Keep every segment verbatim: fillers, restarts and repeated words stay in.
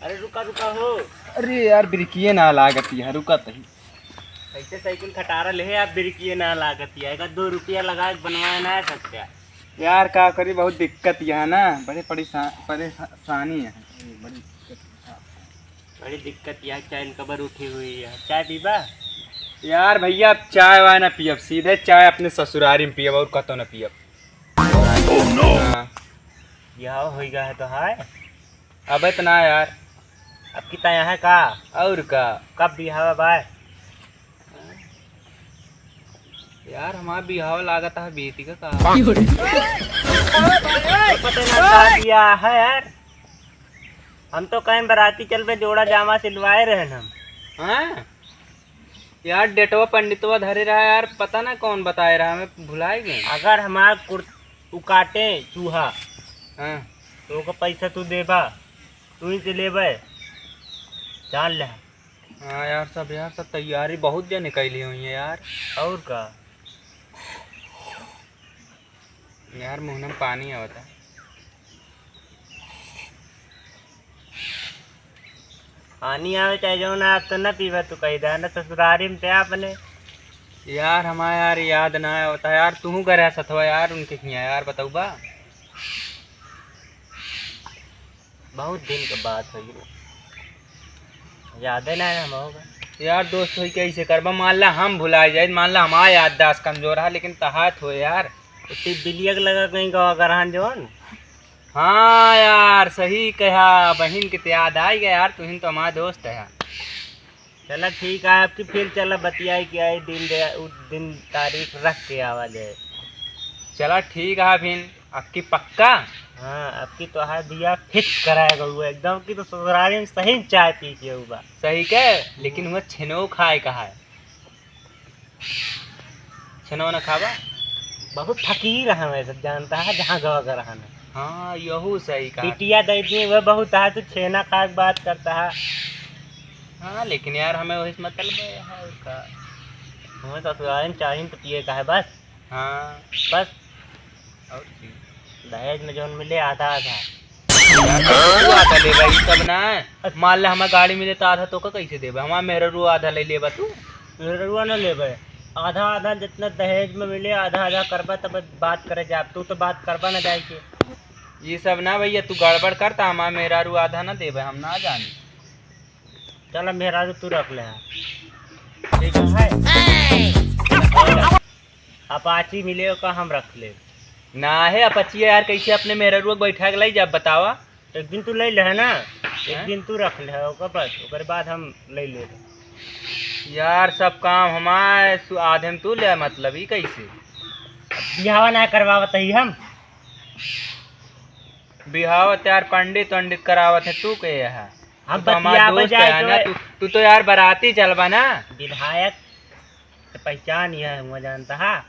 अरे रुका, रुका हो। अरे यार, ब्रेकिए ना लागत है, रुका तही। कैसे साइकिल खटारा ले है आप, ब्रेकिए ना लागत है। एक दो रुपया लगा के बनवाए ना है सकते। यार, का करी, बहुत दिक्कत यहाँ ना, बड़े परेशा-, परेशानी है। बड़ी दिक्कत है। बड़ी दिक्कत यहाँ, चैन कबर उठी हुई है। चाय पीबा? यार भैया, अब चाय वाय ना पियब, सीधे चाय अपने ससुरारी में पियब और कतो ना पियब। हाँ। बिहाव होई गा है तो हाय। अबे तो ना यार। अब कितना यहाँ है का? और का? कब बिहाव बाय? यार, हमार बिहाव लागत है बेटी का का? पता ना का बियाह है यार। हम तो कहीं बराती चलबे, जोड़ा जामा सिलवाए रहन हम। हाँ? यार, डेटवा पंडितवा धरे रहा यार, पता ना कौन बताए रहा, हमें भुलाए गए। अगर हमार कुर-, उ काटे चूहा, हाँ। तो ओकर पैसा तू देबा, तू ही से लेबे, जान ले। हाँ यार, सब यार, सब तैयारी बहुत जने कैली हुई है यार। और का? यार, मुँह में पानी आवता। पानी आवे चाहे जौन, आप तो न पीबा, तू कही दे ना ससुरारी में ते आपने। यार, हमारा यार याद ना आवता यार, तू घर है सथवा यार, उनके हियाँ यार, बतौबा। बहुत दिन के बात होई रे। यादे ना है हम होगा। यार दोस्त होई के ऐसे करबा, मान ला हम भुला जाए, मान ला हमारा याददाश्त कमजोर है, लेकिन तहात हो यार। तो टिबिलिया के लगा कहीं गवा करहन जौन। हाँ यार, सही कहा, बहिन के तो याद आई गया यार, तुहिन तो हमारा दोस्त है। चला ठीक है, आपकी फिर चला बतियाई कि आई दिन दे, उ दिन तारीख रख के आवा जाए। चला ठीक है फिर, आपकी पक्का? हाँ, आपकी तो है भैया, फिक्स कराएगा वो एकदम की तो ससुरारी में सही चाय पी के हुआ। सही के, लेकिन वो छेनो खाए का है। छेनो ना खाबा? बहुत फकीर है, मैं सब जानता है, जहाँ गवा का रहना। हाँ, यहू सही कहा। बिटिया दे दी, वह बहुत है, तू छेना खा के बात करता है। हाँ, लेकिन यार, हमें वही से मतलब है, और का? हमें ससुराल में चाहिए तो पिए का है बस। हाँ। बस। और की? दहेज में जौन मिले, आधा आधा। यार, तू आधा लेबा, ई सब ना। मान ले, हमार गाड़ी मिले तो आधा तोका कैसे देबे? हमार मेहररुआ आधा ले लेबा तू। मेहररुआ ना लेबे, आधा आधा जितना दहेज में मिले, आधा आधा करबा, तब बात करे जाब। तू तो बात करबा ना जाए के। ये सब ना भैया, तू गड़बड़ करता, हमार मेहरारू आधा ना देबे, हम ना जानी। चल, अब मेहरारू तू रख ले। ठीक है। अपाची मिले का हम रख ले। ना है अपाची यार, कैसे अपने मेहररुआ के बैठा के लाई जाब, बतावा? एक दिन तू ले ले है ना, एक हैं? दिन तू रख ले है, ओकर बाद, ओकर बाद हम ले ले। यार, सब काम हमारे सु-, आधे में तू ले, मतलब, ई कैसे? बिहावा ना करवावत ही हम। बिहाव तो यार पंडित वंडित करावत है, तू के है? हम तू तो हमार बतियावे दोस्त जाए है के ना, तू, तू तो यार बराती चलबा ना। विधायक तो पहचान ही है, हुआ जानता है।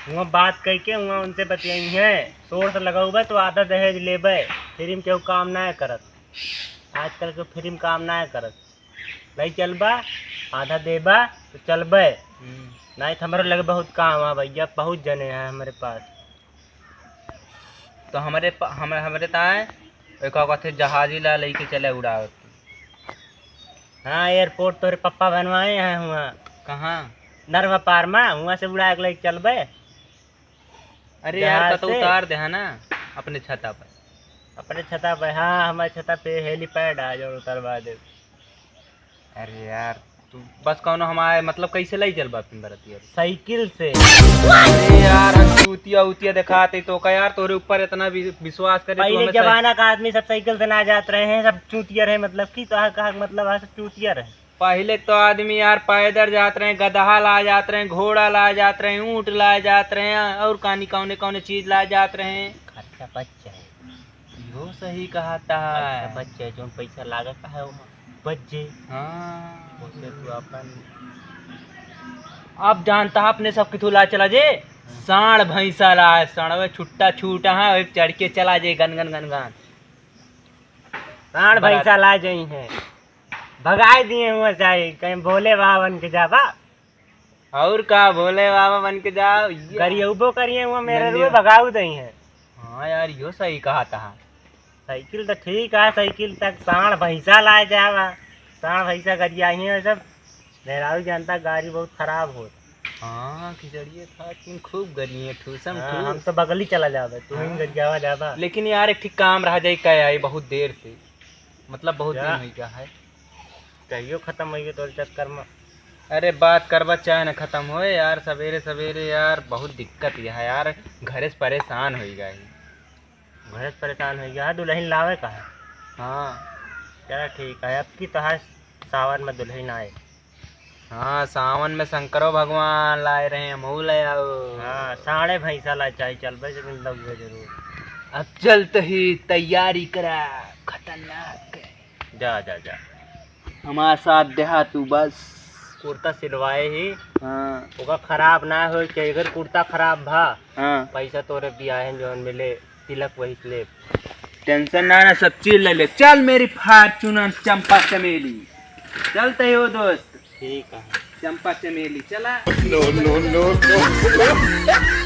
हुआ बात कह के हुआ उनसे बतियाई है, शोर से लगौबे तो आधा दहेज लेबे, फ्री में केहू काम ना करत। आजकल के फ्री में काम ना करत। नहीं चलबा, आधा देबा तो चलबे। हम्म। नहीं तो हमारे लगे बहुत काम है भैया, बहुत जने हैं हमारे पास। तो हमरे प-, हमरे, हमरे ताए एक कहते जहाजी ला लेके चले उड़ावत। हाँ, एयरपोर्ट तोहरे पप्पा बनवाए हैं हुआ। कहाँ? नरवा पार मा, हुआ से उड़ा के लेके चलबे। अरे यार, जहाज कतौ से। उतार दे है ना अपने छता पर। अपने छता पर, हाँ, हमारे छता पे हेलीपैड आ, जो उतरवा दे। अरे यार, तू बस कौनो हमारे, मतलब, कैसे लाई चलबा फिर बरतिया? साइकिल से। अरे यार, हम चूतिया उतिया दिखाते तो का यार, तोरे ऊपर इतना वि-, विश्वास करे, तू पहले हमें साइ- जमाना का आदमी सब साइकिल से ना जात रहे हैं, सब चूतिया रहे, मतलब कि तो कहा मतलब है, सब चूतिया रहे। पहले तो आदमी यार पैदल जात रहे, गदहा ला जात रहे, घोड़ा ला जात रहे, ऊँट ला जात रहे, और कानी कौने कौने चीज ला जात रहे। खर्चा बच जाए। इहो सही कहा था। पैसा बच जाए, जौन पैसा लागत है, ओमा बच जाए। हाँ। ओसे तू अपन अब जानता है अपने सब किथु ला चला जे, हाँ। साँड़ भैंसा ला है, साँड़वे छुट्टा छूटा है, वही चढ़ के चला जे गन गन गन गन। साँड़ बरात। भैंसा ला जाई है, भगाई दिए हुआ जाए, कहीं भोले बाबा बन के जाबा। और का, भोले बाबा बन के जाओ, ये गरियउबो करिए, हुआ मेरे नंदी रुए बा- भगाऊ दई है। हाँ यार, यो सही कहा था। साइकिल तो ठीक है, साइकिल तक साँड़ भैंसा लाए जावा, साँड़ भैंसा गरियाई है सब। मेहरारू जानता गाड़ी बहुत खराब होत। हाँ, खिचड़िए था, लेकिन खूब गरिए, ठूसम हाँ, ठूस। हम तो बगली चला जाबे, तू ही हाँ। गरियावा जाबा। लेकिन यार, एक ठीक काम रह जाई, का आई बहुत देर से, मतलब बहुत जा। दिन हो गया है। कहियो खत्म होइए तोर चक्कर में। अरे, बात करबा चाहे न खत्म होए यार, सवेरे सवेरे यार, बहुत दिक्कत यह है यार, घरे से परेशान हो गया है। घरे से परेशान हो गया है, दुल्हन लावे का है? हाँ। चला ठीक है, अब की तो है सावन में दुल्हन आए। हाँ, सावन में शंकरो भगवान लाए रहे, हमहू ले आओ। हाँ, साँड़े भैंसा लाए चाहे चलबे, लेकिन लउबे जरूर। अब चलत ही तैयारी करा, खतरनाक। जा, जा, जा। हमार साथ देहा तू बस। कुर्ता सिलवाए ही। हाँ। ओका खराब ना होए के, अगर कुर्ता खराब भा, हाँ। पैसा तोरे बियाहे में जौन मिले, तिलक वही से ले। टेंशन ना, ना, सब चीज ले ले। चल मेरी Fortuner चंपा चमेली। चलते हो दोस्त। ठीक है। चंपा चमेली, चला। No, no, no, no।